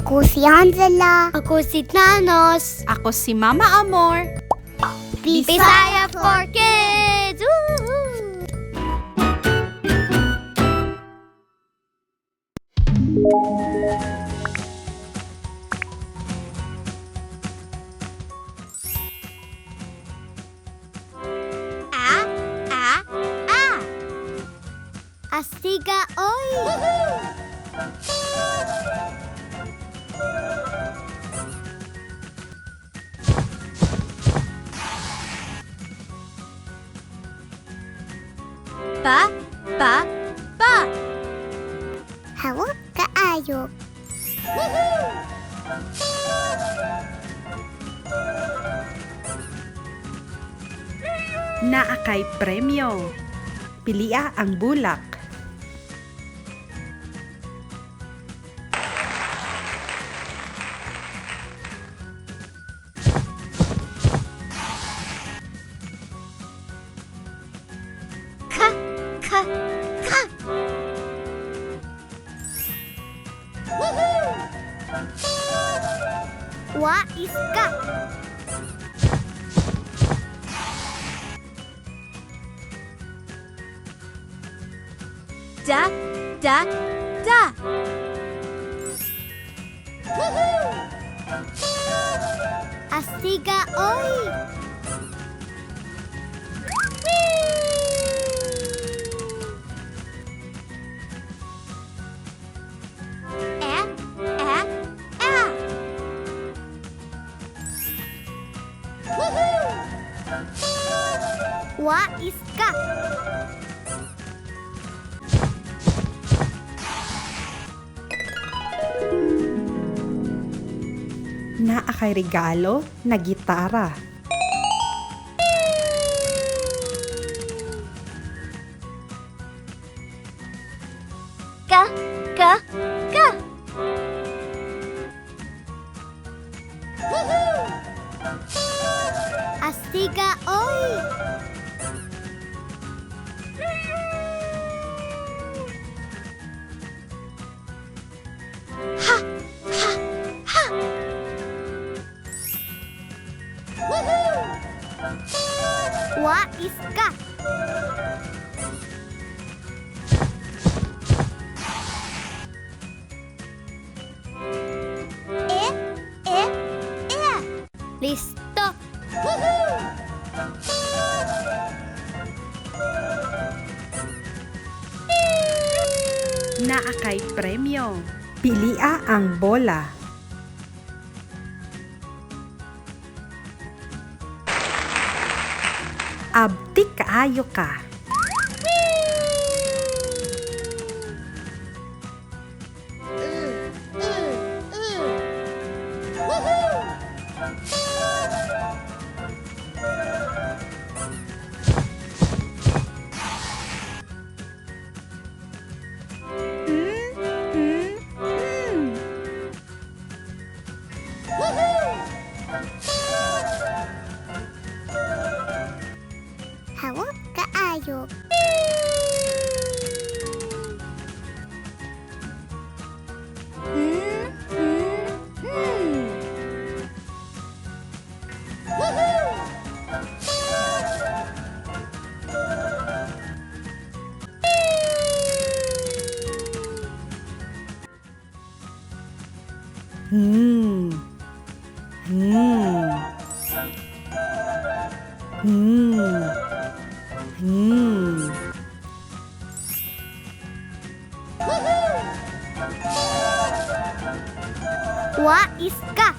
Ako si Angela. Ako si Thanos. Ako si Mama Amor. Bisaya for Kids! Woohoo! A, A, A. Astiga oy. Ba, ba, ba. Hawak kaayo. Naa kay premyo. Pilia ang bulak. Ka, ka, ka. Wa iska. Da, da, da. Astiga oy. E, e, e. Wa iska. Naa kay regalo na gitara. Ka, ka, ka. Astiga oy. Ha, ha, ha. Wa iska. E, e, e. Listo. Naa kay premyo. Pilia ang bola. Abtik kaayo ka. Mm, mm, mm. Hawak kaayo. Mm, mm, mm. Hmm. Hmm. Hmm. Hmm. Wa iska.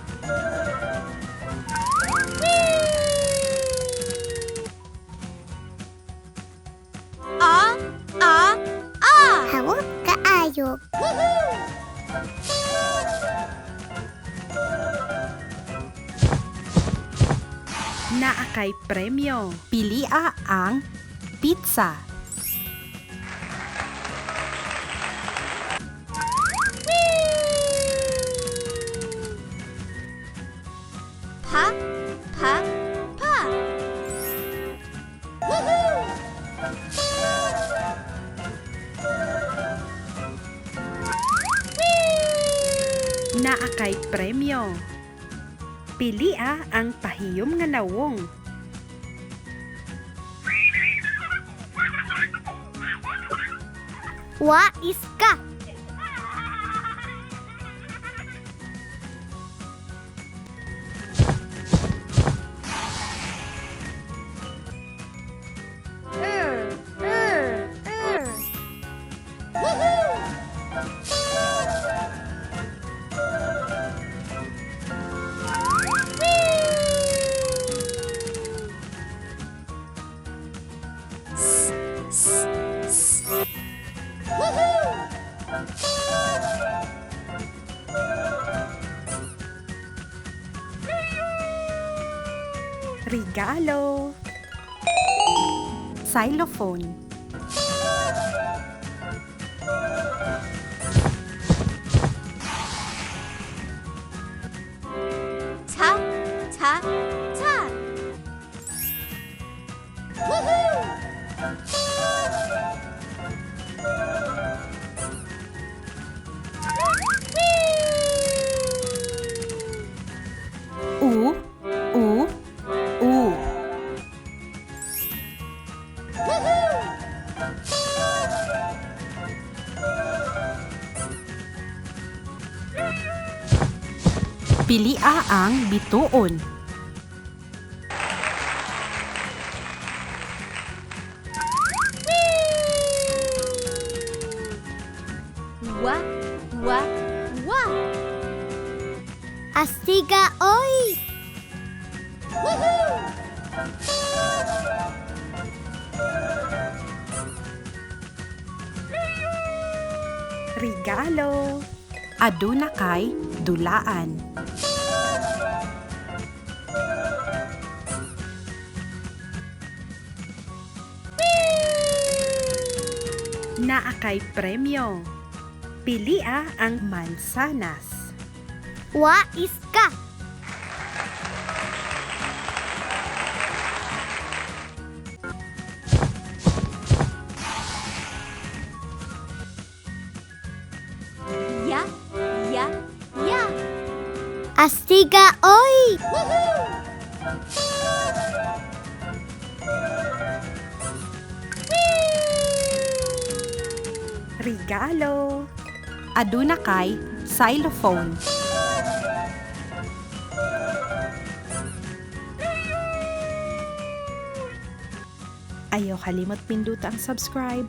A, a, a. Hawak kaayo. Naa kay premyo. Pilia ang pizza. Pa, pa, pa. Naa kay premyo. Pilia ang pahiyom nga nawong. Wa iska. Er, er, er. S, s, s. Regalo. Xylophone. Ta, ta, ta. U, U, U. Pilia ang bituon. Wa, wa, wa. Astiga oy. Regalo. Aduna kay dulaan. Naa kay premyo. Pilia ang mansanas. Wa iska. Ya, ya, ya. Astiga oy. Regalo. Aduna kay xylophone. Ayaw kalimot pinduta ang subscribe.